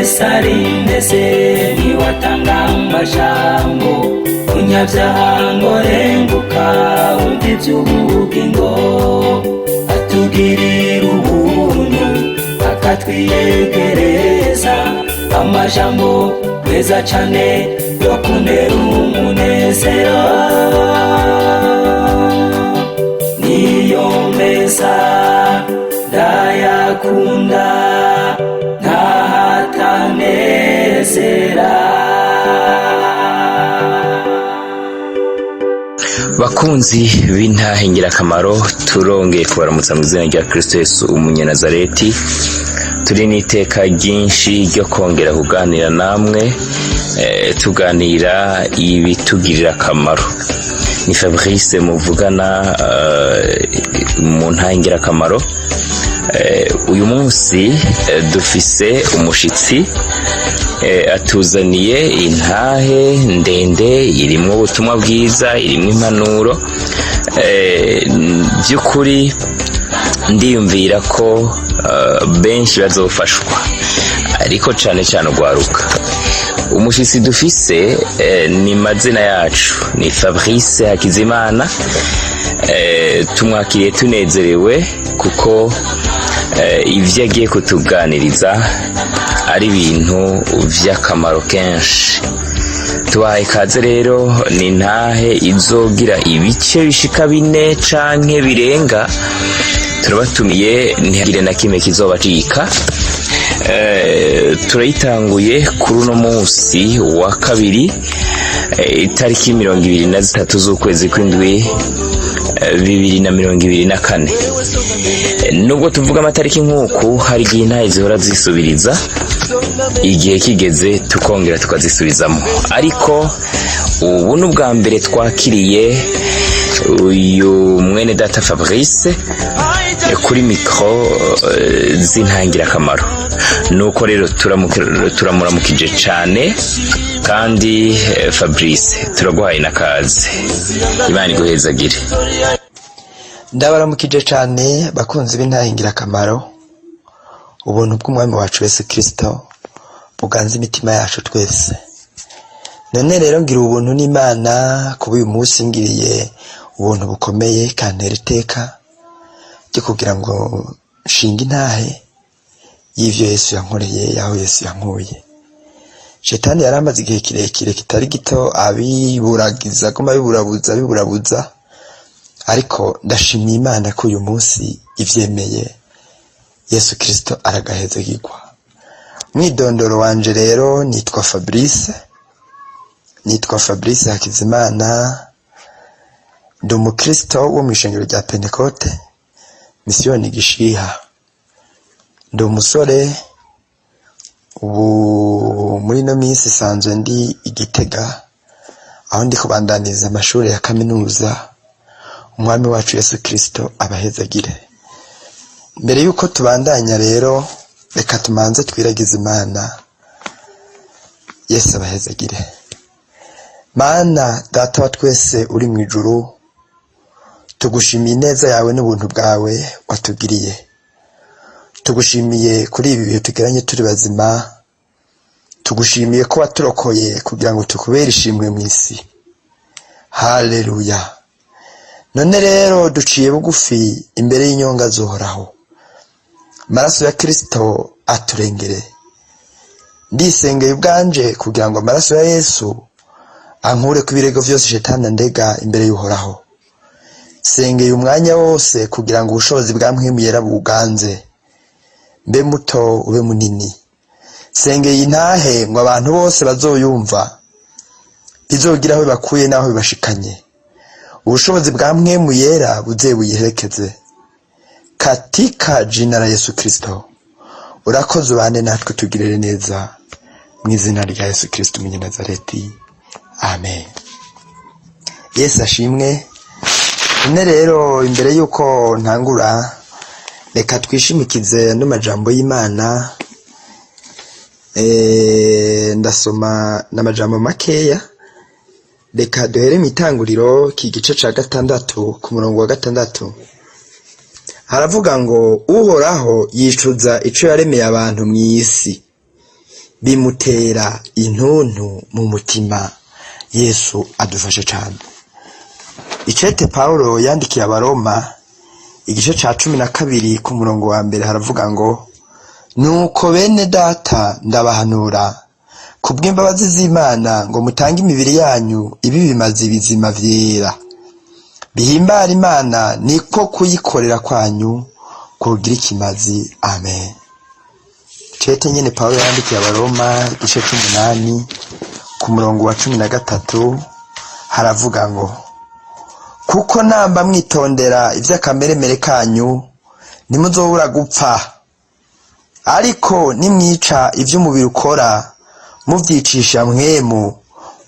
Yesu ari mbese ntiwatanga amajambo, munyabyaha ngo renguka wumva iby'ubugingo. Atugirira ubuntu akatwiyegereza amajambo meza cane yo kuntera umunezero. Niyo meza ndayakunda, ntahatanezera. Bakunzi b'intahe ngirakamaro, turongeye kubaramutsa mu izina rya Kristo Yesu umunyanazareti. Turi n'iteka ryinshi ryo kongera kuganira namwe, tuganira ibitugirira akamaro. Ni Fabrice muvugana mu ntahe ngirakamaro. Uyu munsi dufise umushitsi atuzaniye intahe ndende irimwo ubutumwa bwiza, irimwo impanuro. By'ukuri ndiyumvira ko benshi bazofashwa, ariko cane cane urwaruka. Umushitsi dufise ni mazina yacu ni Fabrice Hakizimana. Tumwakiriye tunezerewe kuko ivyo agiye kutuganiriza ari ibintu vy'akamaro kenshi. Tubahaye ikaze rero. Ni intahe izogira ibice bishika bine canke birenga. Turabatumiye, ntihagire na kimwe kizobacika. Turayitanguye kuri uno munsi wa kabiri, itariki 23 z'ukwezi kw'indwi, 2024. Nubwo tuvuga amatariki nk'uku, hari igihe intahe zihora zisubiriza, igihe kigeze tukongera tukazisubizamo, ariko ubu ni ubwa mbere twakiriye uyu mwene data Fabrice kuri mikoro z'intangirakamaro. Nuko rero turamuramukije cyane kandi Fabrice, turaguhaye n'akaze. Imana iguhezagire. Ndabaramukije cyane, bakunzi b'intahe ngirakamaro. Ubuntu bw'umwami wacu Yesu Kirisito buganze imitima yacu twese. None rero ngira ubuntu n'Imana kuba uyu munsi ngiriye ubuntu bukomeye, kantera iteka ryo kugira ngo nshinge intahe y'ivyo Yesu yankoreye, yaho Yesu yankuye. Shetani yari amaze igihe kirekire kitari gito abiburagiza, aguma abiburabuza, abiburabuza, ariko ndashimiye Imana ko uyu munsi ivyemeye. Yesu Kirisito aragahezagirwa. Mwidondoro wanje rero nitwa Fabrice, nitwa Fabrice Hakizimana. Ndi umukristo wo mu ishengero rya Pentekote, Misiyoni Gishiha. Ndi umusore. Ubu muri ino minsi isanzwe ndi Igitega, aho ndi kubandaniza amashuri ya kaminuza. Umwami wacu Yesu Kirisito abahezagire. Mbere y'uko tubandanya rero, reka tumanze twiragize Imana. Yesu abahezagire. Mana Data wa twese uri mu ijuru, tugushimiye ineza yawe n'ubuntu bwawe watugiriye. Tugushimiye kuri ibi bihe tugeranye turi bazima. Tugushimiye ko waturokoye kugira ngo tukubere ishimwe mu isi. Haleluya! None rero duciye bugufi imbere y'inyonga z'Uhoraho. Amaraso ya Kirisito aturengere. Ndisengeye ubwanje kugira ngo amaraso ya Yesu ankure ku birego vyose Shetani andega imbere y'Uhoraho. Sengeye umwanya wose kugira ngo ubushobozi bwa Mpwemu Yera buganze, mbe muto ube munini. Sengeye intahe ngo abantu bose bazoyumva bizogira aho bibakuye n'aho bibashikanye. Ubushobozi bwa Mpwemu Yera buze buyiherekeze, katika jina la Yesu Kristo. Urakoze, ubane natwe, tugirire neza, mu izina rya Yesu Kristo umunyanazareti, amen. Yesu ashimwe. None rero imbere y'uko ntangura, reka twishimikize ano majambo y'Imana. Ndasoma n'amajambo makeya. Reka duhere mu Itanguriro, iki gice ca 6, ku murongo wa 6. Haravuga ngo: "Uhoraho yicuza ico yaremeye abantu mw'isi." Bimutera intuntu mu mutima. Yesu adufashe cyane. Icete Pawulo yandikiye Abaroma, igice ca 12 ku murongo wa mbere, haravuga ngo: "Nuko bene data, ndabahanura kubw'imbabazi z'Imana ngo mutange imibiri yanyu ibi bimaze bizima, vyera, bihimbara Imana, niko kuyikorera kwanyu kugira ikimazi. Amen." Cete nyene Pawulo yandikiye Abaroma, igice c'umunani ku murongo wa 13, haravuga ngo: "Kuko namba mwitondera ivy'akameremere kanyu, ntimuzobura gupfa; ariko nimwica ivy'umubiri ukora muvyicisha Mpwemu,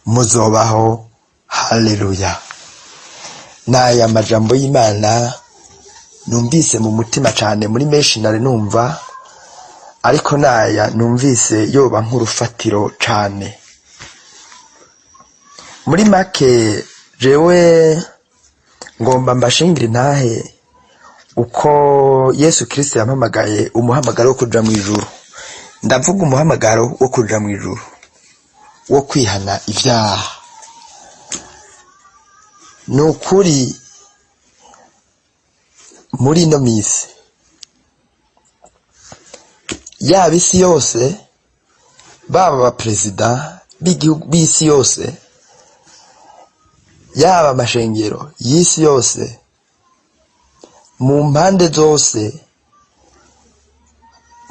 muzobaho." Haleluya! N'aya majambo y'Imana numvise mu mutima cane. Muri menshi nari numva, ariko naya numvise yoba nk'urufatiro cane. Muri make, jewe ngomba mbashingire intahe uko Yesu Kristo yampamagaye, umuhamagaro wo kuja mu ijuru. Ndavuga umuhamagaro wo kuja mu ijuru, wo kwihana ivyaha. Ni ukuri, muri ino misi, yaba isi yose, baba abaperezida b'igihugu b'isi yose, yaba amashengero y'isi yose, mu mpande zose,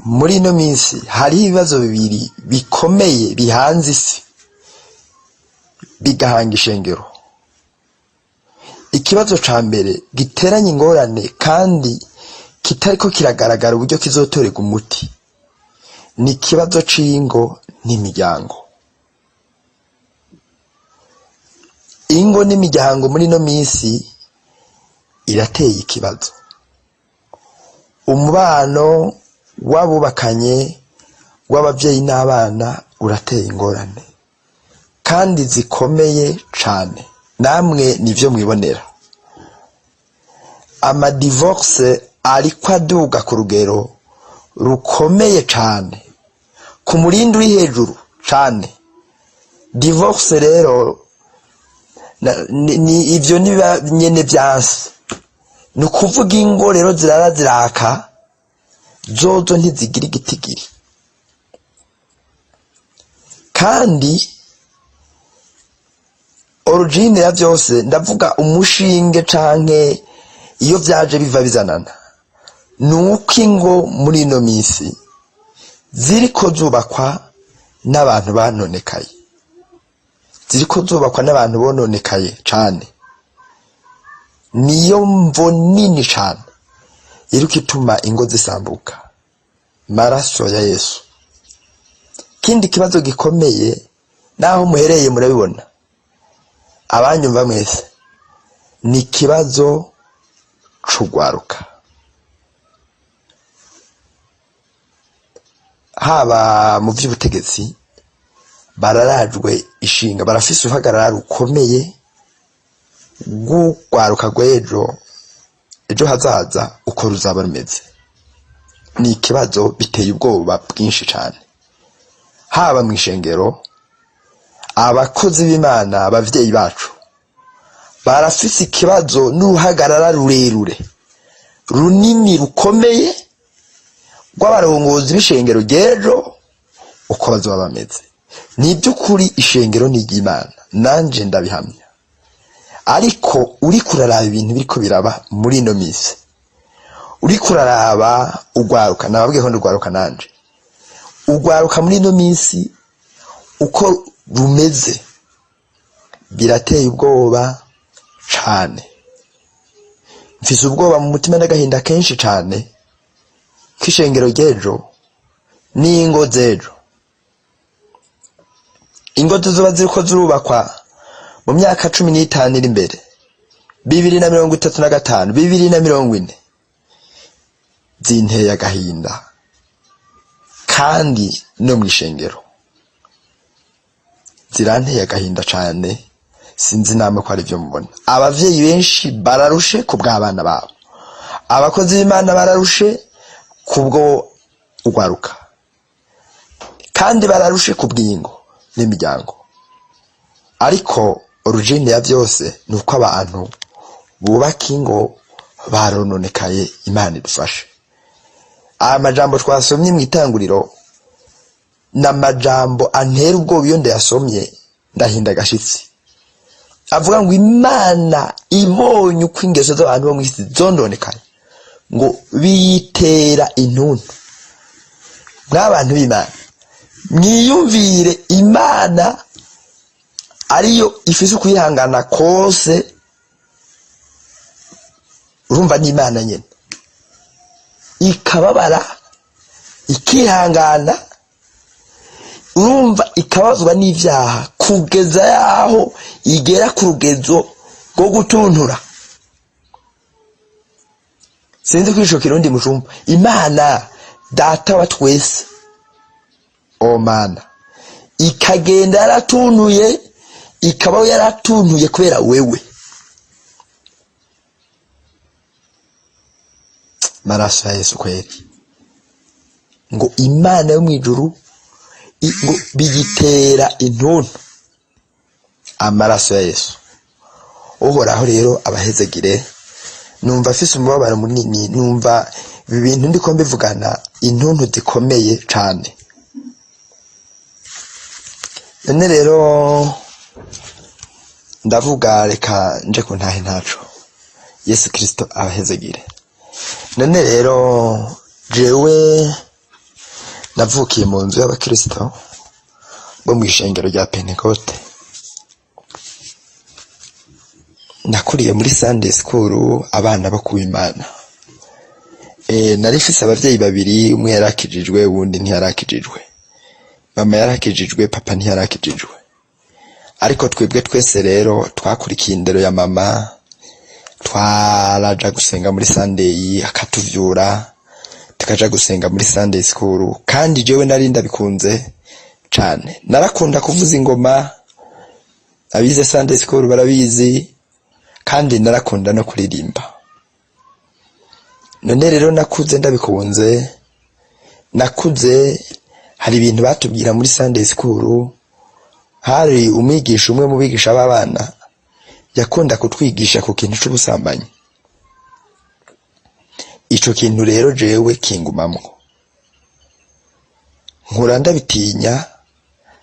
muri ino minsi hariho ibibazo bibiri bikomeye bihanze isi, bigahanga ishengero. Ikibazo ca mbere giteranye ingorane kandi kitariko kiragaragara uburyo kizotorerwa umuti ni ikibazo c'ingo n'imiryango. Ingo n'imiryango muri ino minsi irateye ikibazo. Umubano w'abubakanye, w'abavyeyi n'abana, urateye ingorane kandi zikomeye cane. Namwe nivyo mwibonera, amadivorce ariko aduga ku rugero rukomeye cane, ku murindi uri hejuru cane. Divorce rero ni ivyo niba nyene vyanse. Ni ukuvuga ingo rero zirara ziraka, zozo ntizigira igitigiri. Kandi origine ya vyose, ndavuga umushinge canke iyo vyaje biva bizanana, ni uko ingo muri ino minsi ziriko zubakwa n'abantu banonekaye, ziriko zubakwa n'abantu bononekaye cane. Niyo mvo nini cane iriko ituma ingo zisambuka. Maraso ya Yesu! Kindi kibazo gikomeye, naho muhereye murabibona, abanyumva mwese, ni ikibazo c'ugwaruka, haba mu vy'ubutegetsi bararajwe ishinga, barafise uruhagarara rukomeye rw'urwaruka rw'ejo, ejo hazaza uko ruzaba rumeze. Ni ikibazo biteye ubwoba bwinshi cane. Haba mu ishengero, abakozi b'Imana, abavyeyi bacu, barafise ikibazo n'uruhagarara rurerure, runini, rukomeye rw'abarongozi b'ishengero ry'ejo uko bazoba bameze. Ni iby'ukuri, ishengero ni iry'Imana, nanje ndabihamya. Ariko uriko uraraba ibintu biriko biraba muri ino minsi, uriko uraraba ugwaruka, nababwiye ko ndugwaruka nanje, ugwaruka muri ino minsi uko rumeze birateye ubwoba cane. Mfise ubwoba mu mutima n'agahinda kenshi cane k'ishengero ry'ejo n'ingo z'ejo. Ingo zizoba ziriko zirubakwa mu myaka 15 iri imbere, 2035, 2040, zinteye agahinda. Kandi no mw'ishengero ziranteye agahinda cane. Sinzi namwe ko ari byo mubona. Abavyeyi benshi bararushe ku bw'abana babo, abakozi b'Imana bararushe kubwo ugwaruka. Kandi bararushe ku bwingo n'imiryango. Ariko origine ya byose ni uko abantu bubaka ingo barononekaye. Imana idufashe. Aya majambo twasomye mu Itanguriro ni amajambo antera ubwoba. Iyo ndayasomye ndahinda agashitsi. Avuga ngo Imana ibonye uko ingeso z'abantu bo mu isi zondonekaye, ngo biyitera intuntu. Mw'abantu b'Imana, mwiyumvire Imana ariyo ifise ukwihangana kose. Urumva, n'Imana nyene ikababara, ikihangana, urumva, ikabazwa n'ibyaha kugeza yaho igera ku rugezo rwo gutuntura. Sinzi ko ico Kirundi mucumva. Imana Data wa twese, o Mana, ikagenda yaratuntuye, ikabaho yaratuntuye kubera wewe. Maraso ya Yesu kweri. Ngo Imana yo mw'ijuru ngo biyitera intuntu. Amaraso ya Yesu. Uhoraho rero abahezegire. Numva afise umubabaro munini, numva ibi bintu ndiko mbivugana intuntu zikomeye cane. None rero ndavuga, reka nje ku ntahe ntaco. Yesu Kristo abahezegire. None rero jewe navukiye mu nzu y'abakristo bo mu ishengero rya Pentekote. Nakuriye muri Sunday school, abana bo kuwimana. Nari mfise abavyeyi babiri, umwe yarakijijwe, uwundi ntiyarakijijwe. Mama yarakijijwe, papa ntiyarakijijwe. Ariko twebwe twese rero twakurikiye indero ya mama, twaraja gusenga muri Sunday, akatuvyura tukaja gusenga muri Sunday school. Kandi jewe nari ndabikunze cane, narakunda kuvuza ingoma, abize Sunday school barabizi, kandi narakunda no kuririmba. None rero nakuze ndabikunze. Nakuze hari ibintu batubwira muri Sunday school. Hari umwigisha umwe mu bigisha b'abana yakunda kutwigisha ku kintu c'ubusambanyi. Ico kintu rero jewe kingumamwo, nkura ndabitinya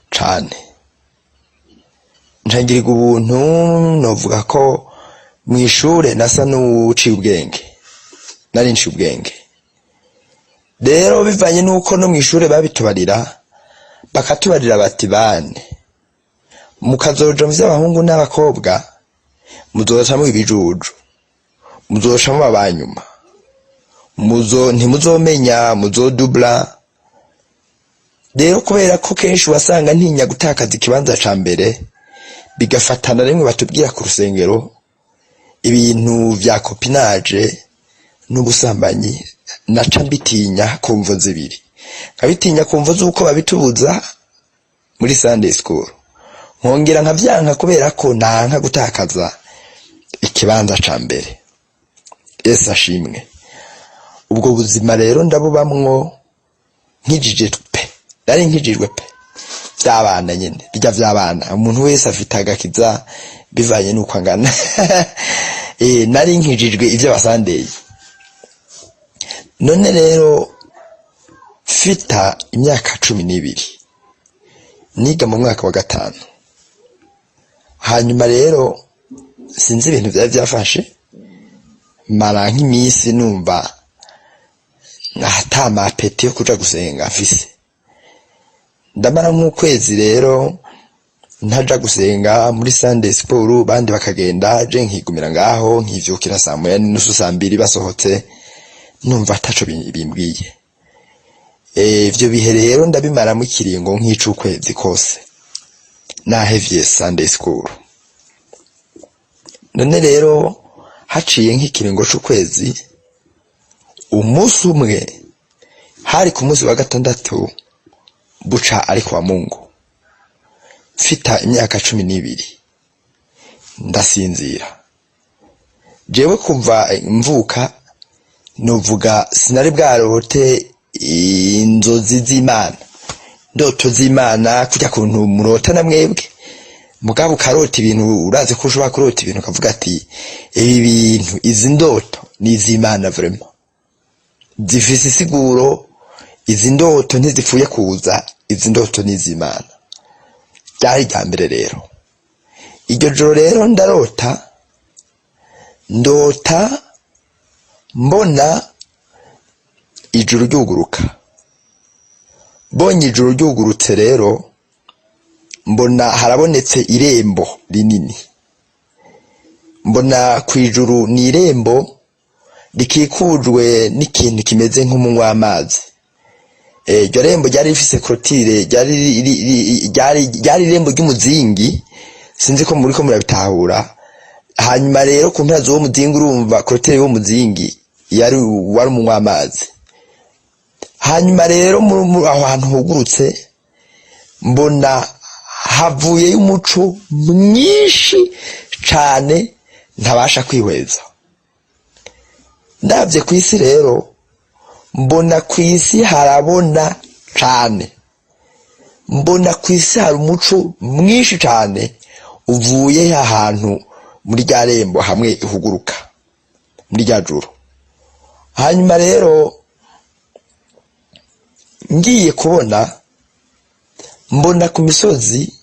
cane. Ncangirirwa ubuntu, novuga ko mw'ishure nasa n'uwuciye ubwenge, nari nciye ubwenge. Rero bivanye n'uko no mw'ishure babitubarira, bakatubarira bati: "Bane, mukazoja mu vy'abahungu n'abakobwa, muzoca muba ibijuju, muzoca muba abanyuma, muzo ntimuzomenya, muzodubla." Rero kubera ko kenshi wasanga ntinya gutakaza ikibanza ca mbere, bigafatana rimwe batubwira ku rusengero ibintu vya copinage n'ubusambanyi, naca mbitinya ku mvo zibiri: nkabitinya ku mvo z'uko babitubuza muri Sunday school, nkongera nkavyanka kubera ko nanka gutakaza ikibanza ca mbere. Yesu ashimwe. Ubwo buzima rero ndabubamwo nkijije pe, nari nkijijwe pe, vy'abana nyene, bijya vy'abana, umuntu wese afite agakiza bivanye n'uko angana. Nari nkijijwe ivy'abasandeyi. None rero mfita imyaka 12, niga mu mwaka wa gatanu. Hanyuma rero sinzi ibintu vyari vyafashe, mara nk'iminsi numva ata ma appétit yo kuja gusenga mfise. Ndamara nk'ukwezi rero ntaja gusenga muri Sunday school, bandi bakagenda, je nkigumira ngaho, nkivyukira saa 1:30, saa 2 basohotse, numva ataco bimbwiye. Ivyo bihe rero ndabimaramo ikiringo nk'ic'ukwezi kose nahevye Sunday school. None rero haciye nk'ikiringo c'ukwezi, umunsi umwe, hari ku munsi wa gatandatu buca ari kwa Mungu, mfita imyaka 12, ndasinzira. Jewe kuva mvuka, novuga sinari bwarote inzozi z'Imana. Ndoto z'Imana, kujya kuntu murota na mwebwe, mugabo ukarota ibintu, urazi ko ushobora kurota ibintu ukavuga ati: "Ibi bintu, izi ndoto ni iz'Imana, vraiment zifise isiguro. Izi ndoto ntizipfuye kuza, izi ndoto ni iz'Imana." Ryari irya mbere rero. Iryo joro rero ndarota, ndota mbona ijuru ryuguruka. Mbonye ijuru ryugurutse rero, mbona harabonetse irembo rinini. Mbona ku ijuru ni irembo rikikujwe n'ikintu kimeze nk'umunywa w'amazi. Iryo rembo ryari rifise clôture, ryari irembo ry'umuzingi, sinzi ko muriko murabitahura. Hanyuma rero ku mpera z'uwo muzingi, urumva clôture y'uwo muzingi yari wari umunywa w'amazi. Hanyuma rero aho hantu hugurutse, mbona havuyeyo umuco mwinshi cane ntabasha kwihweza. Ndabye ku isi rero, mbona ku isi harabona cane, mbona ku isi hari umuco mwinshi cane uvuye ahantu muri rya rembo hamwe ihuguruka muri rya juru. Hanyuma rero ngiye kubona, mbona ku misozi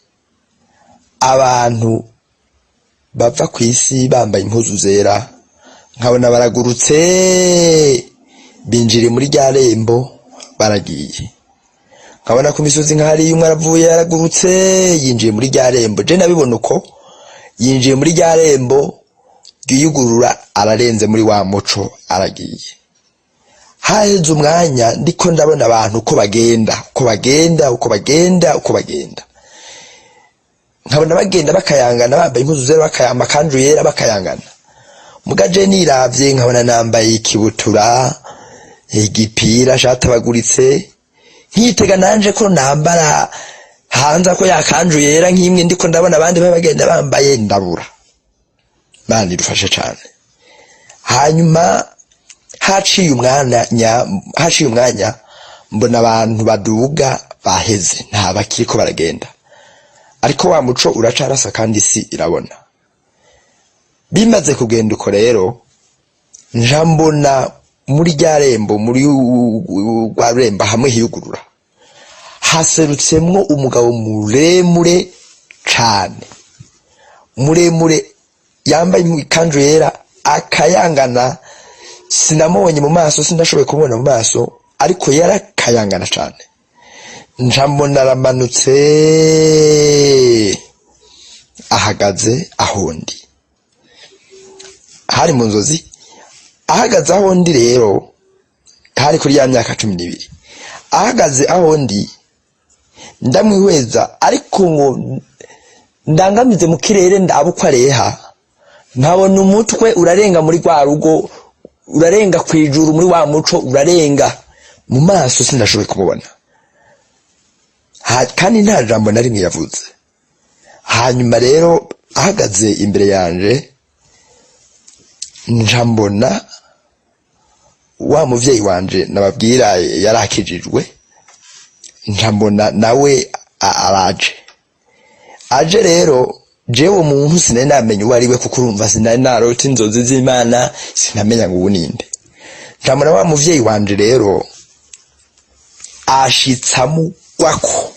abantu bava ku isi bambaye impuzu zera, nkabona baragurutse, binjiriye muri rya rembo, baragiye. Nkabona ku misozi nk'hariya umwe aravuye, yaragurutse, yinjiye muri rya rembo. Je nabibona uko yinjiye muri rya rembo ryiyugurura, ararenze muri wa muco, aragiye. Haheze umwanya ndiko ndabona abantu uko bagenda, uko bagenda, uko bagenda, uko bagenda. Nkabona bagenda bakayangana, bambaye impuzu zera, amakanzu yera, bakayangana. Muga je niravye nkabona nambaye ikibutura, igipira catabaguritse, nkitega nanje ko nambara hanze ko yakanju yera nk'imwe ndiko ndabona abandi bagenda bambaye, ndabura. Mana idufashe cane. Hanyuma haciye umwanya, mbona abantu baduga baheze, nta bakiriko baragenda, ariko wa muco uracarasa kandi isi irabona. Bimaze kugenda uko rero, nja mbona muri rya rembo, muri rwa rembo hamwe hiyugurura, haserutsemwo umugabo muremure cane, muremure, yambaye ikanzu yera, akayangana. Sinamubonye mu maso, sindashoboye kumubona mu maso, ariko yarakayangana cane. Nja mbona aramanutse, ahagaze aho ndi. Hari mu nzozi. Ahagaze aho ndi rero, hari kuri ya myaka 12. Ahagaze aho ndi, ndamwihweza, ariko ngo ndangamize mu kirere ndaba uko areha, nkabona umutwe urarenga muri rwa rugo, urarenga kwijuru muri wa muco, urarenga. Mu maso sindashoboye kumubona. Kandi nta jambo na rimwe yavuze. Hanyuma rero ahagaze imbere yanje, nja mbona wa muvyeyi wanje nababwira yarakijijwe, nja mbona nawe araje. Aje rero, jewe umuntu sinari namenya uwo ari we, kuko urumva sinari narota inzozi z'Imana, sinamenya ngo ubu ninde. Nja mbona wa muvyeyi wanje rero ashitse, amugwako,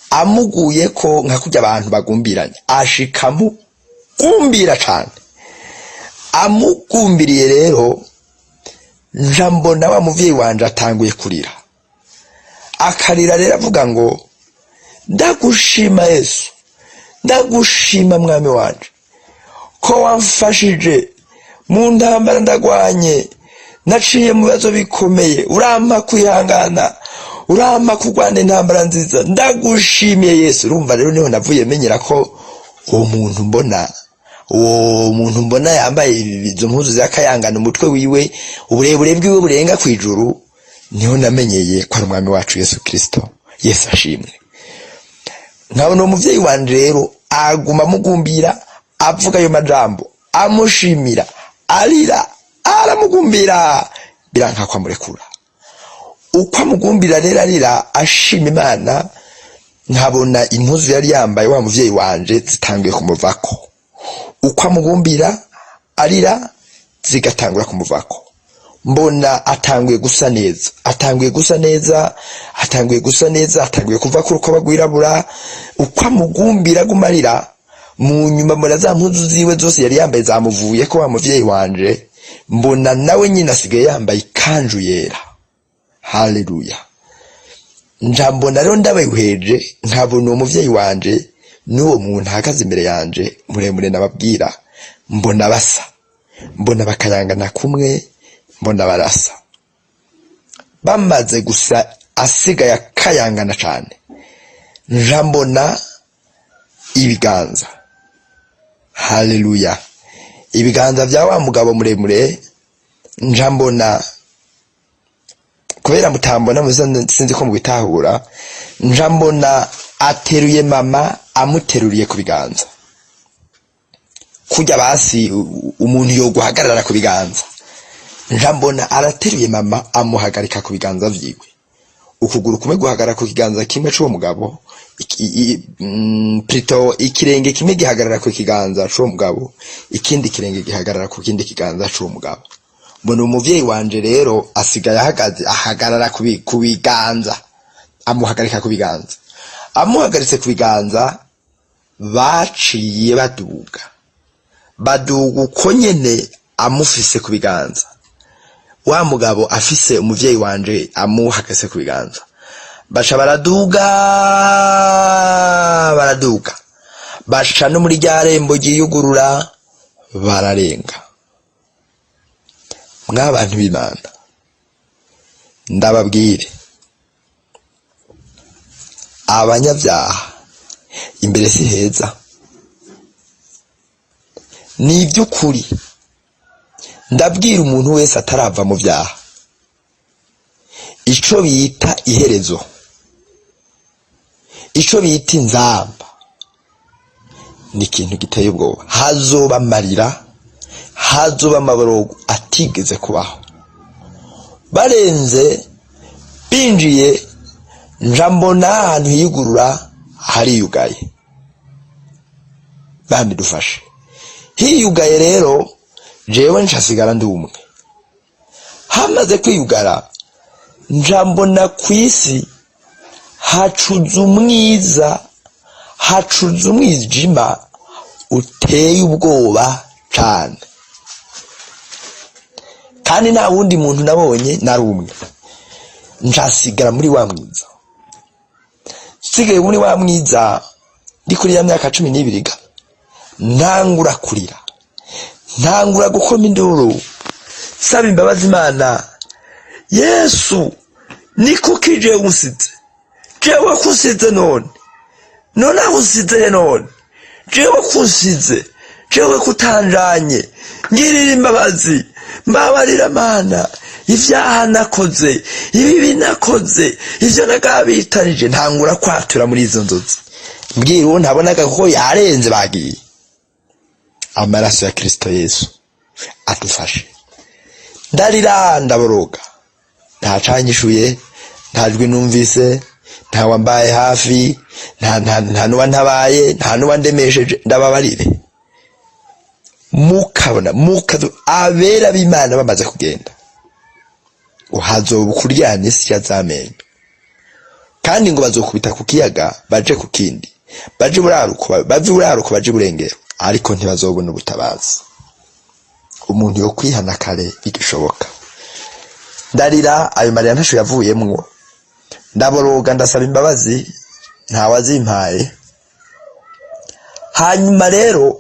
amuguyeko nka kurya abantu bagumbiranye, ashika amugumbira cane. Amugumbiriye rero, nja mbona wa muvyeyi wanje atanguye kurira, akarira rero avuga ngo: "Ndagushima Yesu, ndagushima Mwami wanje, ko wamfashije mu ntambara ndagwanye. Naciye mu bibazo bikomeye, urampa kwihangana, urampa kurwana intambara nziza. Ndagushimiye Yesu." Urumva rero niho navuye menyera ko uwo muntu mbona yambaye izo mpuzu z'akayangana, umutwe wiwe, uburebure bwiwe burenga kw'ijuru, niho namenyeye ko ari Umwami wacu Yesu Kristo. Yesu ashimwe. Nkabona uwo muvyeyi wanje rero aguma amugumbira, avuga ayo majambo, amushimira, arira, aramugumbira, biranka ko amurekura. Uko amugumbira rero arira ashima Imana, nkabona impuzu yari yambaye wa muvyeyi wanje zitanguye kumuvako. Uko amugumbira arira, zigatangura kumuvako. Mbona atanguye gusa neza, atanguye gusa neza, atanguye gusa neza, atanguye kuva ku rukoba rwirabura. Uko amugumbira aguma arira, mu nyuma mbona za mpuzu ziwe zose yari yambaye zamuvuye ko wa muvyeyi wanje. Mbona nawe nyine asigaye yambaye ikanju yera. Haleluya! Nja mbona rero ndabihweje, nkabona uwo muvyeyi wanje n'uwo muntu ahagaze imbere yanje muremure nababwira, mbona basa, mbona bakayangana kumwe, mbona barasa. Bamaze gusa, asigaye akayangana cane. Nja mbona ibiganza, haleluya, ibiganza vya wa mugabo muremure. Nja mbona, kubera mutambona sinzi ko mubitahura, nja mbona ateruye mama, amuteruriye ku biganza kurya basi umuntu yoguhagarara ku biganza. Nja mbona arateruye mama, amuhagarika ku biganza vyiwe. Ukuguru kumwe guhagarara ku kiganza kimwe c'uwo mugabo, plutôt ikirenge kimwe gihagarara ku kiganza c'uwo mugabo, ikindi kirenge gihagarara ku kindi kiganza c'uwo mugabo. Mbona umuvyeyi wanje rero asigaye ahagaze, ahagarara ku biganza, amuhagarika ku biganza. Amuhagaritse ku biganza, baciye baduga, baduga uko nyene amufise ku biganza, wa mugabo afise umuvyeyi wanje amuhagaze ku biganza. Baca baraduga, baraduga, baca no muri rya rembo ryiyugurura, bararenga. Mw'abantu b'Imana, ndababwire, abanyabyaha imbere si heza. Ni iby'ukuri, ndabwira umuntu wese atarava mu byaha, ico bita iherezo, ico bita inzamba, ni ikintu giteye ubwoba. Hazoba amarira, hazoba amaborogo atigeze kubaho. Barenze, binjiye, nja mbona ahantu hiyugurura hariyugaye. Bandi dufashe, hiyugaye rero, jewe ncasigara ndi umwe. Hamaze kwiyugara, nja mbona ku isi hacuze umwiza, hacuze umwijima uteye ubwoba cane, kandi nta wundi muntu nabonye, nari umwe. Ncasigara muri wa mwiza. Nsigaye muri wa mwiza, ndi kuri ya myaka 12 ga, ntangura kurira, ntangura gukoma induru, saba imbabazi Imana. Yesu, ni kuki jewe unsize? Jewe kusize none? None aho usize he none? Jewe kusize, jewe kutanjanye, ngirira imbabazi, mbabarira Mana, ivyaha nakoze, ibibi nakoze, ivyo nagabitanije. Ntangura kwatura muri izo nzozi, mbwira uwo ntabonaga kuko yarenze bagiye. Amaraso ya Kristo Yesu adufashe. Ndarira, ndaboroga, nta canyishuye, nta jwi numvise, nta wambaye hafi, nta nuwa ntabaye, nta nuwa ndemesheje. Ndababarire, mukabona mukazo abera b'Imana bamaze kugenda, hazoba ukuryana isi z'amenyo, kandi ngo bazokubita ku kiyaga baje ku kindi, baje buraruko bave buraruko baje burengero, ariko ntibazobona ubutabazi. Umuntu yo kwihana kare bigishoboka. Ndarira, ayo marira ntasho yavuyemwo. Ndaboroga, ndasaba imbabazi, ntawazimpaye. Hanyuma rero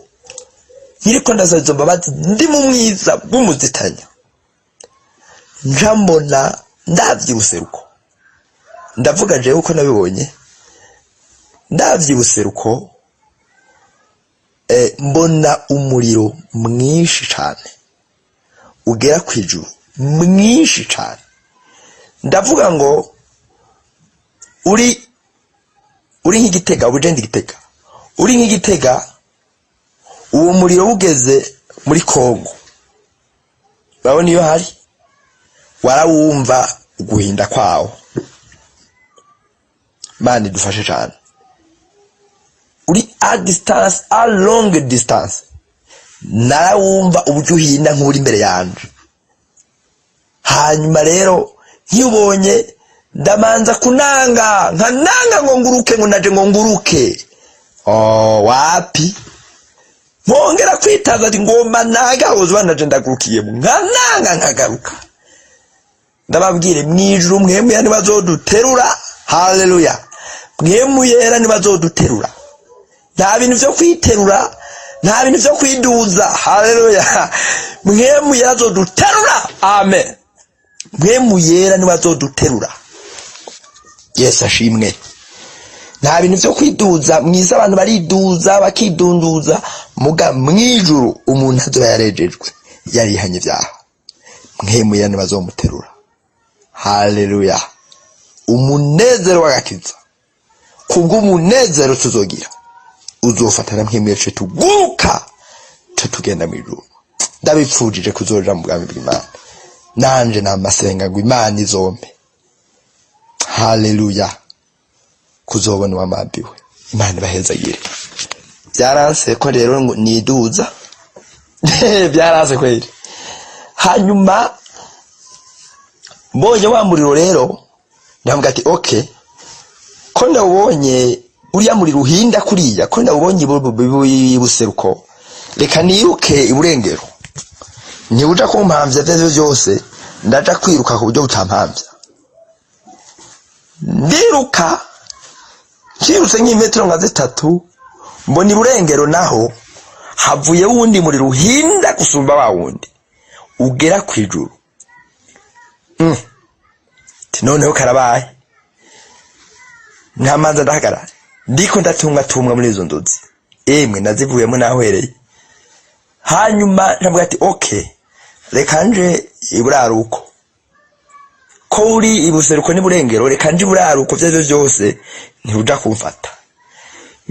nkiriko ndasaba izo mbabazi, ndi mu mwiza bw'umuzitanya, nja mbona ndavye ubuseruko. Ndavuga jewe uko nabibonye: ndavye ubuseruko, mbona umuriro mwinshi cane ugera kwijuru, mwinshi cane. Ndavuga ngo uri nk'igitega, ugenda igitega, uri nk'igitega, uwo muriro ugeze muri Kongo, urabona iyo hari warawumva. Uguhinda kwawo. Imana idufashe cyane. Uri à distance, à longue distance, narawumva uburyo uhinda nk'uri imbere yanje. Hanyuma rero nkibonye, ndamanza kunanga, nkananga ngo nguruke, ngo naje ngo nguruke. Oh, wapi! Nkongera kwitaza ati ngomba nagahoze naje ndagurukiyemo, nkananga, nkagaruka. Ndababwire, mwijuru Mpwemu Yera nibazoduterura. Haleluya! Mpwemu Yera nibazoduterura. Nta bintu vyo kwiterura, nta bintu vyo kwiduza. Haleluya! Mpwemu Yera azoduterura. Amen. Mpwemu Yera nibazoduterura. Yesu ashimwe. Nta bintu vyo kwiduza. Mwiza abantu bariduza, bakidunduza, muga mwijuru umuntu azoba yarejejwe, yarihanye ivyaha, Mpwemu Yera nibazomuterura. Haleluya! Umunezero w'agakiza, kubw'umunezero tuzogira, uzofatana Mpwemu yacu, tuguruka, tugenda mw'ijuru. Ndabipfujije kuzoja mu bwami bw'Imana. Nanje namasenga ngo Imana izompe, haleluya, kuzobona uwamambiwe. Imana ibahezagire. Byaranse ko rero ngo niduza, byaranse kweri. Hanyuma mbonye wa muriro rero, ndavuga ati: "Okay, ko ndawubonye uriya muriro uhinda kuriya, ko ndawubonye ibuseruko, reka niruke iburengero. Ntibuja kumpamvya, ivyo arivyo byose ndaja kwiruka ku buryo butampamvya." Ndiruka, nshirutse nk'imetero nka 3, mbona iburengero naho havuye wundi muriro uhinda gusumba wa wundi, ugera kw'ijuru. Ati: "Noneho karabaye." Ntamanza ndahagarara, ndiko ndatumwa tumwa muri izo nzozi. Emwe, nazivuyemo nahwereye. Hanyuma ndavuga ati: "Okay, reka nje iburaruko. Ko uri ibuseruko n'iburengero, reka nje iburaruko, ivyo arivyo vyose ntibuja kumfata."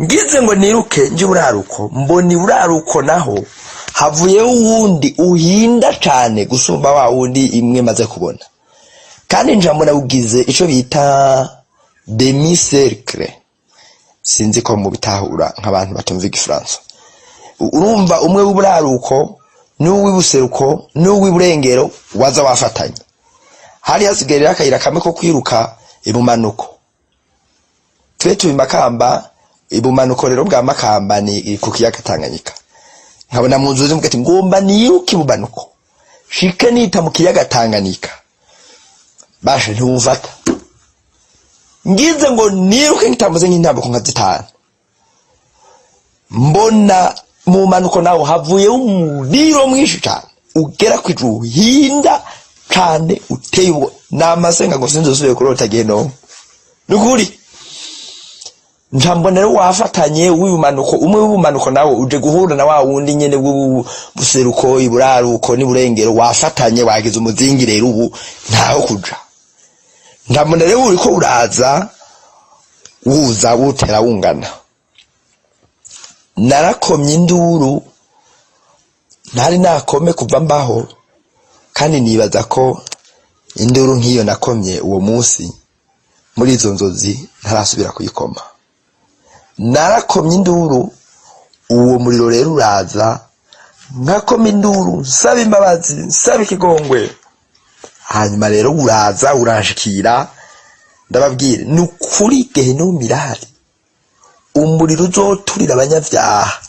Ngize ngo niruke nje iburaruko, mbona iburaruko naho havuyeho uwundi uhinda cane gusumba wa wundi imwe maze kubona. Kandi nja mbona ugize ico bita demi cercle. Sinzi ko mubitahura nk'abantu batumva igifaransa. Urumva, umwe w'uburaruko n'uw'ibuseruko n'uw'iburengero waza wafatanye. Hari hasigaye rero akayira kamwe ko kwiruka ibumanuko. Twe tuba Makamba, ibumanuko rero bwa Makamba ni ku kiyaga Tanganyika. Nkabona mu nzu zivuga ati: "Ngomba niruke ibumanuko, shike nita mu kiyaga Tanganyika." Bashe ntiwumfata. Ngize ngo niruke nkitambuze nk'intambuko nka 5, mbona mu manuko nawo havuye umuriro mwinshi cyane ugera ku ijuru, uhinda cane, uteye ubwo. Namasenga ngo sinzosubire kurota gehinomu. Nukuri nca mbona rero wafatanye w'ubumanuko, umwe w'ubumanuko nawo uje guhura na wa wundi nyene w'ubuseruko, iburaruko n'iburengero, wafatanye, wagize umuzingi. Rero ubu ntaho kuja. Nca mbona rero uriko uraza, wuza wutera wungana. Narakomye induru ntari nakome kuva mbaho, kandi nibaza ko induru nk'iyo nakomye uwo munsi muri izo nzozi ntarasubira kuyikoma. Narakomye induru, uwo muriro rero uraza, nkakoma induru nsaba imbabazi, nsaba ikigongwe. Hanyuma rero uraza uranshikira. Ndababwira, ni ukuri, gehinomu irahari, umuriro uzoturira abanyabyaha.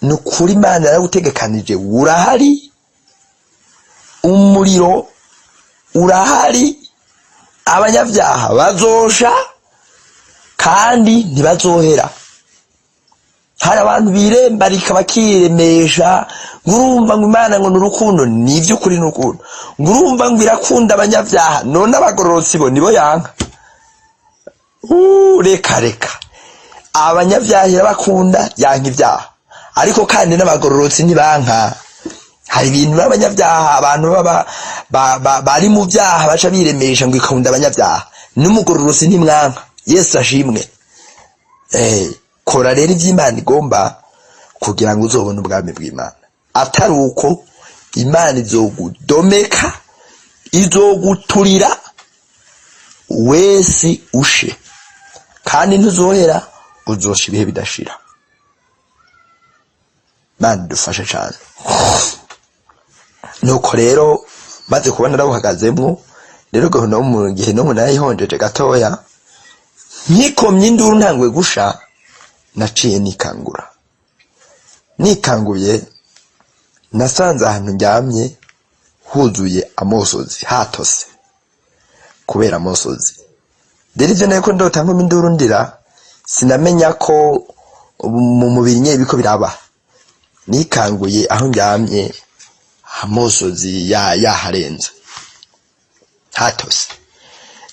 Ni ukuri, Imana yarawutegekanije, urahari, umuriro urahari. Abanyabyaha bazosha kandi ntibazohera. Hari abantu birembarika, bakiremesha ngo urumva ngo Imana ngo ni urukundo. Ni iby'ukuri, ni urukundo. Ngo urumva ngo irakunda abanyabyaha, none abagororotsi bo nibo yanka? Reka reka, abanyabyaha irabakunda, yanka ibyaha. Ariko kandi n'abagororotsi ntibanka. Hari ibintu b'abanyabyaha, abantu baba bari mu byaha, baca biremesha ngo ikunda abanyabyaha. N'umugororotsi ntimwanka. Yesu ashimwe. Kora rero iby'Imana igomba kugira ngo uzobone ubwami bw'Imana. Atari uko, Imana izogudomeka. Izoguturira wese ushe, kandi ntuzohera, uzosha ibihe bidashira. Mana dufashe cyane. Nuko rero maze kubona narawuhagazemwo rero, mu gihe no narayihonjeje gatoya, nkikomye induru ntangwe gusha, naciye nikangura. Nikanguye, nasanze ahantu ndyamye huzuye amosozi, hatose kubera amosozi. Rero ivyo nariko ndota nkoma induru ndira, sinamenya ko mu mubiri nyene biriko biraba. Nikanguye aho ndyamye amosozi yaharenze, hatose.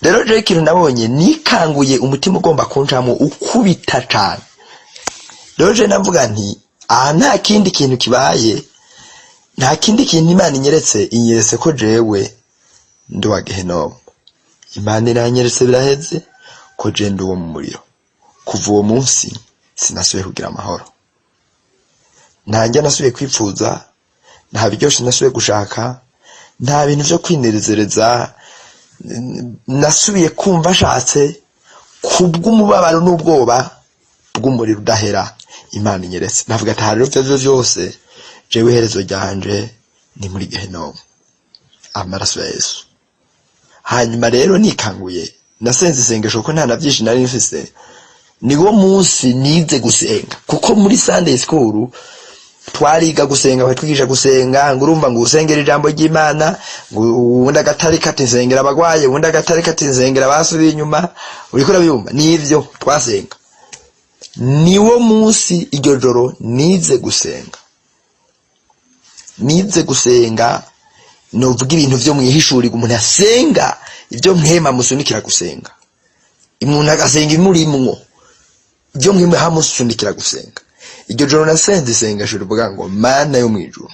Rero jewe ikintu nabonye, nikanguye umutima ugomba kuncamwo, ukubita cane. Rero jewe navuga nti: "Aha nta kindi kintu kibaye, nta kindi kintu Imana inyeretse, inyeretse ko jewe ndi uwa Gehenomu. Imana iranyeretse, biraheze, ko je ndi uwo mu muriro." Kuva uwo munsi sinasubiye kugira amahoro. Nta njya nasubiye kwipfuza, nta biryoshe nasubiye gushaka, nta bintu vyo kwinezereza nasubiye kumva nshatse, kubw'umubabaro n'ubwoba bw'umuriro udahera Imana inyeretse. Navuga ati: "Aha rero ivyo vyose, jewe iherezo ryanje ni muri Gehenomu." Amaraso ya Yesu! Hanyuma rero nikanguye, nasenze isengesho kuko nta na byinshi nari mfise. Niwo munsi nize gusenga, kuko muri Sunday school twariga gusenga, batwigisha gusenga ngo urumva ngo usengera ijambo ry'Imana, ngo uwundi agatarika ati: "Nsengera abagwaye", uwundi agatarika ati: "Nsengera abasubiye inyuma." Uriko urabyumva? Nivyo twasenga. Niwo munsi, iryo joro, nize gusenga. Nize gusenga, novuga ibintu vyo mwihishurirwa. Umuntu asenga ibyo mwema musunikira gusenga, umuntu agasenga imurimwo, ibyo mwema hamusunikira gusenga. Iryo joro nasenze isengesho rivuga ngo: "Mana yo mwijuru,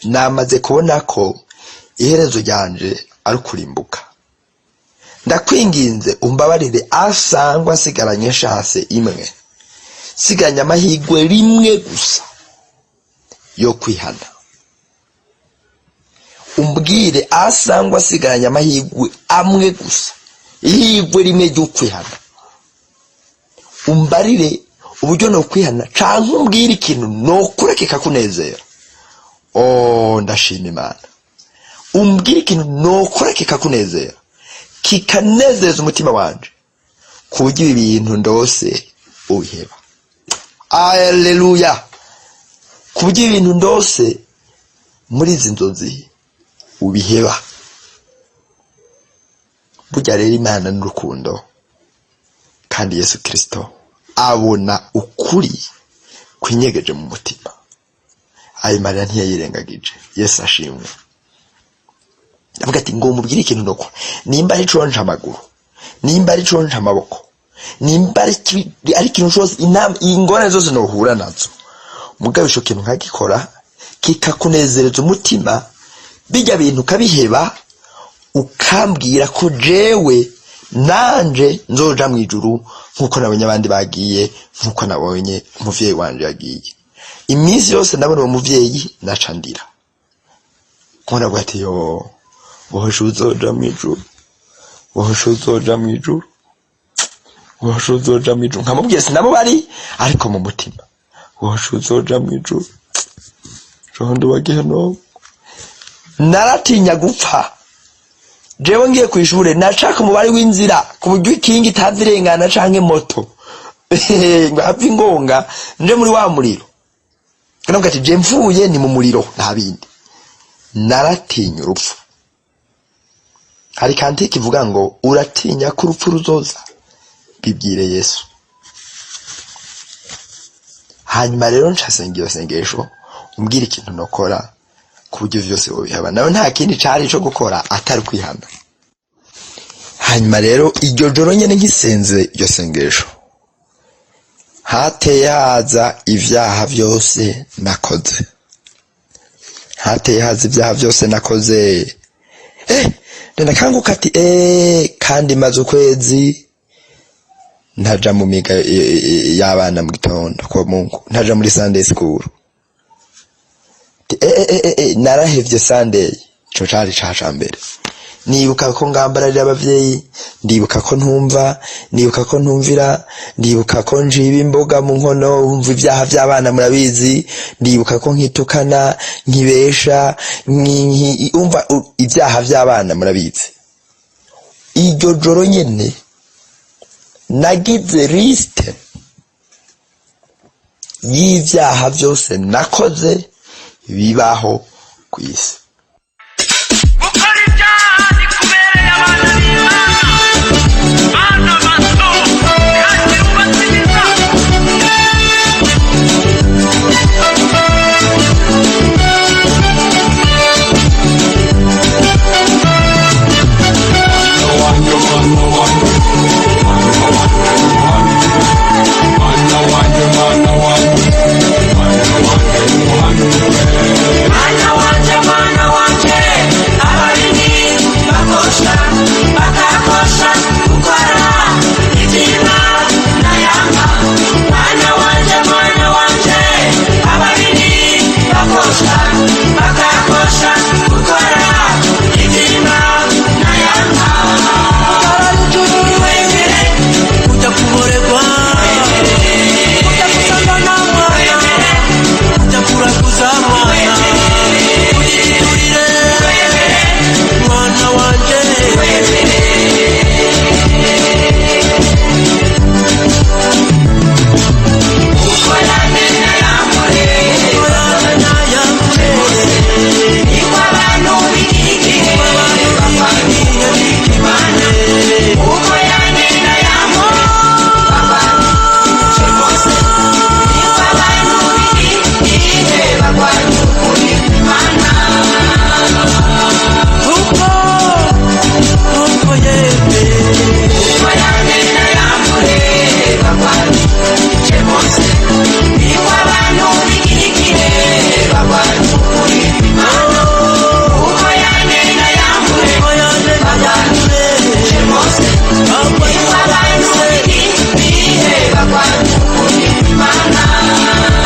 namaze kubona ko iherezo ryanje ari ukurimbuka. Ndakwinginze umbabarire, asangwa nsigaranye chance imwe, nsigaranye amahirwe rimwe gusa yo kwihana. Umbwire asangwa asigaranye amahirwe amwe gusa, ihirwe rimwe ryo kwihana. Umbarire uburyo no kwihana, canke umbwire ikintu nokora kikakunezera." Oh, ndashima Imana! "Umbwire ikintu nokora kikakunezera, kikanezeza umutima wanje, ku buryo ibi bintu ndose ubiheba." Aleluya! "Ku buryo ibi bintu ndose muri izi nzozi ubiheba." Burya rero Imana n'urukundo, kandi Yesu Kirisito abona ukuri kwinyegeje mu mutima. Ayo marira ntiyayirengagije. Yesu ashimwe! Avuga ati ngo mubwire ikintu nokora, nimba ari conje amaguru, nimba ari conje amaboko, nimba ari ikintu cyose, ingorane zose nohura nazo, mugabo ico kintu nkagikora kikakunezereza umutima, bijya bintu ukabiheba, ukambwira ko jewe nanje nzoja mu ijuru nk'uko nabonye abandi bagiye, nk'uko nabonye umuvyeyi wanje yagiye. Iminsi yose ndabona uwo muvyeyi naca ndira, kubona avuga ati: "Yo, bohosha uzoja mu ijuru, bohosha uzoja mu ijuru, bohosha uzoja mu ijuru." Nkamubwira, sinabo bari, ariko mu mutima: "Bohosha uzoja mu ijuru, jondo wa Gehinomu." Naratinya gupfa. Jewe ngiye kw'ishure nacaka umubare w'inzira ku buryo ikingi itava irengana canke moto ngo have ingonga nje muri wa muriro. Kanavuga ati: "Je mvuye ni mu muriro, nta bindi." Naratinya urupfu. Hari cantique ivuga ngo: "Uratinya ko urupfu ruzoza? Bibwire Yesu." Hanyuma rero ncasenga iyo sengesho: "Umbwira ikintu nokora ku buryo vyose wobihaba." Nawe nta kindi cari co gukora atari kwihana. Hanyuma rero iryo joro nyene ngisenze iryo sengesho, hateye haza ivyaha vyose nakoze, hateye haza ivyaha vyose nakoze. Ndakanguka ati: "Kandi maze ukwezi ntaja mu miga y'abana mu gitondo kwa Mungu, ntaja muri Sunday school." Ati: Narahevye Sunday." Ico cari icaha ca mbere. Nibuka ko ngambararira abavyeyi, ndibuka ko ntumva, ndibuka ko ntumvira, ndibuka ko njiba imboga mu nkono, umva ibyaha by'abana murabizi, ndibuka ko nkitukana, nkibesha, umva ibyaha by'abana murabizi. Iryo joro nyene nagize liste y'ibyaha byose nakoze bibaho ku isi. Gukora ibyaha ntikubereye abana b'Imana, bana bato, kandi wubatse. Mwana wanje, mwana wanje, abarimyi bakosha, bakakosha gukora iby'Imana yanga. Mwana wanje, mwana wanje, abarimyi bakosha, bakakosha gukora iby'Imana yanga. Wemere Ujya kuboregwa, ujya gusambana mwana, ujya kuraguza mwana, uyiturire mwana wanje. Ukorane yamure, niko abantu b'iki gihe Imana. Uko yanena yamure, niko abantu b'iki gihe barwanya ukuri kw'Imana. Uko uko yembe. Uko yanena yamure, barwanyije Mose, niko abantu b'iki gihe barwanya ukuri kw'Imana. Uko yanena yamure, Uko yanena yamure, barwanyije Mose, niko abantu b'iki gihe barwanya ukuri kw'Imana.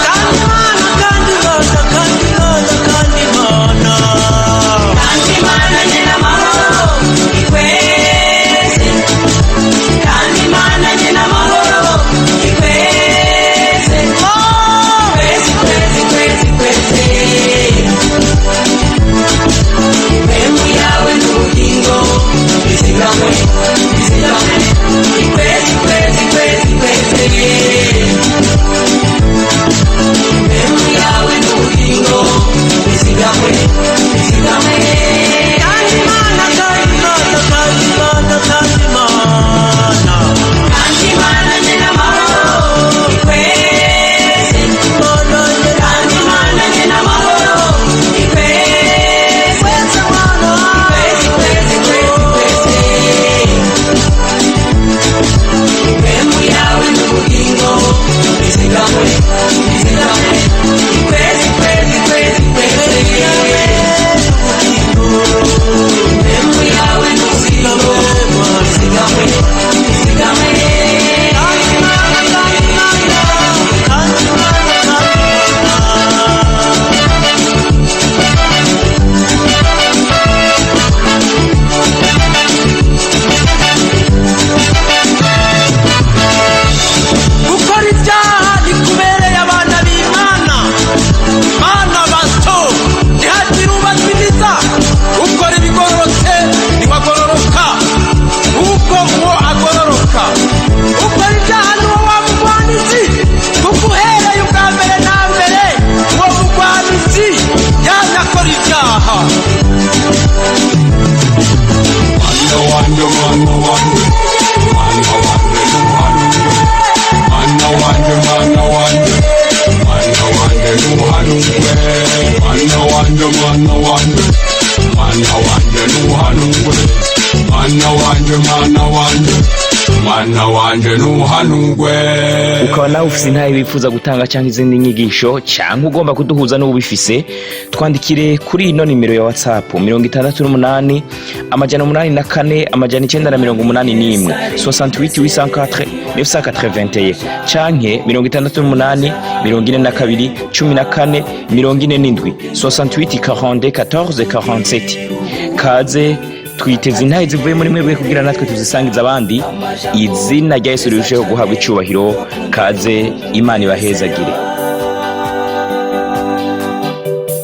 Kandi Imana, kandi Imana, kandi Imana, kandi Imana. Kandi Imana nyina amahoro ikweze, kandi Imana nyina amahoro ikweze, kwezi kwezi kwezi kwezi. Impemu yawe n'ubugingo bizigamwe, bizigamwe, ikwezi kwezi kwezi kwezi. Impemu yawe n'ubugingo bizigamwe, bizigamwe. Kandi Imana, kandi Imana, kandi Imana, kandi Imana. Kandi Imana nyina amahoro ikweze, Imana nyina kandi Imana nyina amahoro ikweze, kweze mwana. Kwezi kwezi kwezi kwezi. Impemu yawe n'ubugingo bizigamwe, bizigamwe, ikwezi kwezi kwezi kwezi. Impemu yawe n'ubugingo bizigamwe, bizigamwe. Kandi Imana, kandi Imana, kandi Imana, kandi Imana. Gukora ibyaha ntikubereye abana b'Imana, bana bato, ntihagire ubazimiza. Ukora ibigororotse ntiwagororoka kuko uwo agororoka. Ukora ibyaha ni uwo wa mugwanizi, kuko uhereye ubwa mbere na mbere uwo mugwanizi yamye akora ibyaha. Mwana wanje, mwana wanje, mwana wanje, nuhanurwe. Mwana wanje, mwana wanje, mwana wanje, nuhanurwe. Mwana wanje, mwana wanje, mwana Mwana wanje ntuhanugwe. Ukaba nawe ufise intahe wifuza gutanga cyangwa izindi nyigisho, cyangwa ugomba kuduhuza n'ubifise, twandikire kuri ino nimero ya WhatsApp: 68 804 981, 68 804 981, canke 68 42 14 47, 68 42 14 47. Kaze, twiteze intahe zivuye muri mwebwe kugira natwe tuzisangiza abandi, izina rya Yesu rirusheho guhabwa icubahiro. Kaze, Imana ibahezagire.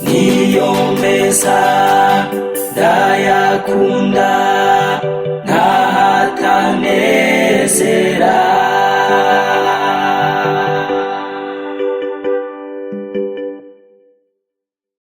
Niyo meza ndayakunda.